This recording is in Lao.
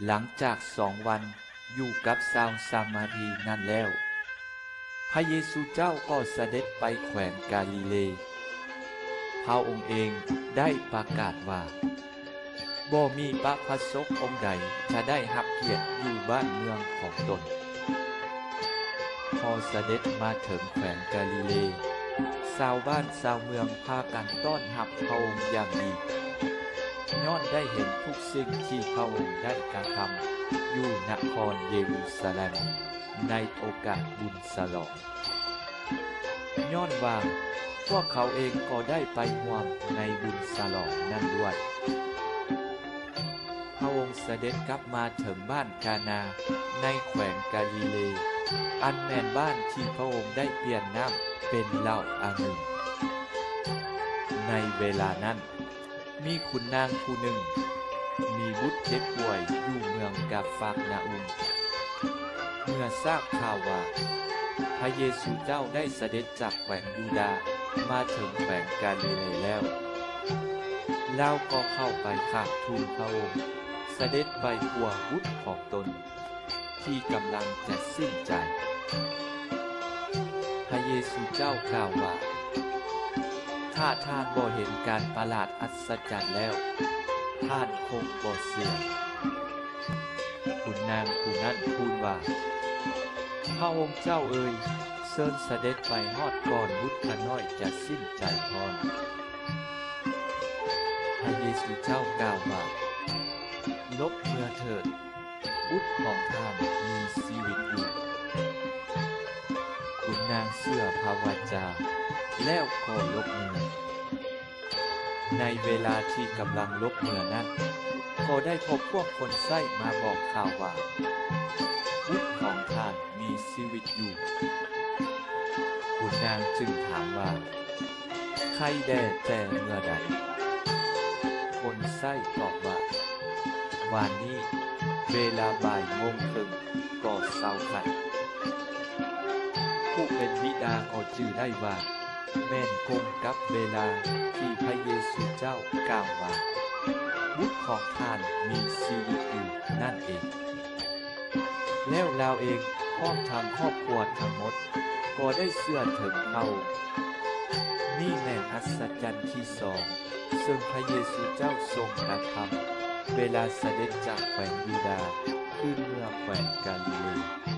ຫຼັງຈາກສອງວັນຢູ່ກັບຊາວສາມາຣີນັ້ນແລ້ວ, ພະເຢຊູເຈົ້າກໍສະເດັດໄປແຂວງກາລີເລ. ພະອົງເອງໄດ້ປະກາດວ່າ, ບໍ່ມີປະພາຊົກອົງໃດຈະໄດ້ຮັບກຽດຢູ່ບ້ານເມືອງຂອງຕົນ. ພໍສະເດັດມາເຖິງແຂວງກາລີເລ, ຊາວບ້ານຊາວເມືອງພາກັນຕ້ອນຮັບພະອົງຢ່າງດີ, ຍ້ອນໄດ້ເຫັນທຸກສິ່ງທີ່ພະອົງໄດ້ກະທຳຢູ່ນະຄອນເຢຣູຊາເລັມໃນໂອກາດບຸນສະຫຼອງ. ຍ້ອນວ່າພວກເຂົາເອງກໍໄດ້ໄປຮ່ວມໃນບຸນສະຫຼອງນັ້ນດ້ວຍ. ພະອົງສະເດັດກັບມາເຖິງບ້ານການາໃນແຂວງກາລີເລ, ອັນແມ່ນບ້ານທີ່ພະອົງໄດ້ປ່ຽນນ້ຳເປັນເຫຼົ້າອະງຸ່ນ. ໃນເວລານັ້ນ, ມີຂຸນນາງຜູ້ໜຶ່ງມີບຸດເຈັບປ່ວຍຢູ່ເມືອງກາຟານາອຸມ. ເມື່ອຊາບຂ່າວວ່າພະເຢຊູເຈົ້າໄດ້ສະເດັດຈາກແຂວງຢູດາມາເຖິງແຂວງກາລີເລແລ້ວ, ລາວກໍເຂົ້າໄປຂາບທູນພະອົງ, ສະເດັດໄປປົວບຸດຂອງຕົນ ທີ່ກຳລັງຈະສິ້ນໃຈ. ພະເຢຊູເຈົ້າກ່າວວ່າ, ຖ້າທ່ານບໍ່ເຫັນການປະຫຼາດອັດສະຈັນແລ້ວ, ທ່ານຄົງບໍ່ເຊື່ອ. ຂຸນນາງຜູ້ນັ້ນທູນວ່າ, ພະອົງເຈົ້າເອີຍ, ເຊີນສະເດັດໄປຮອດກ່ອນບຸດຂະນ້ອຍຈະສິ້ນໃຈກ່ອນ. ພະເຢຊູເຈົ້າກ່າວວ່າ, ຫຼົບເມືອເຖີດ, ບຸດຂອງທ່ານມີຊີວິດຢູ່. ຂຸນນາງເຊື່ອພະວາຈາ ແລ້ວກໍຫຼົບເມືອ. ໃນເວລາທີ່ກຳລັງຫຼົບເມືອນັ້ນ, ກໍໄດ້ພົບພວກຄົນໃຊ້ມາບອກຂ່າວວ່າ, ບຸດຂອງທ່ານມີຊີວິດຢູ່. ຂຸນນາງຈຶ່ງຖາມວ່າ, ໄຄແດ່ແຕ່ເມື່ອໃດ? ຄົນໃຊ້ຕອບວ່າ, ວານນີ້ເວລາບ່າຍໂມງເຄິ່ງກໍເຊົາໄຄ. ຜູ້ເປັນບິດາກໍຈື່ໄດ້ວ່າ ແມ່ນກົງກັບເວລາທີ່ພະເຢຊູເຈົ້າກ່າວວ່າ, ບຸດຂອງທ່ານມີຊີວິດຢູ່ນັ້ນເອງ. ແລ້ວລາວເອງພ້ອມທັງຄອບຄົວທັງໝົດກໍໄດ້ເຊື່ອເຖິງພະອົງ. ນີ້ແມ່ນອັດສະຈັນທີສອງ ເຊິ່ງພະເຢຊູເຈົ້າຊົງກະທຳ ເວລາສະເດັດຈາກແຂວງຢູດາຄືນເມືອແຂວງກາລີເລ.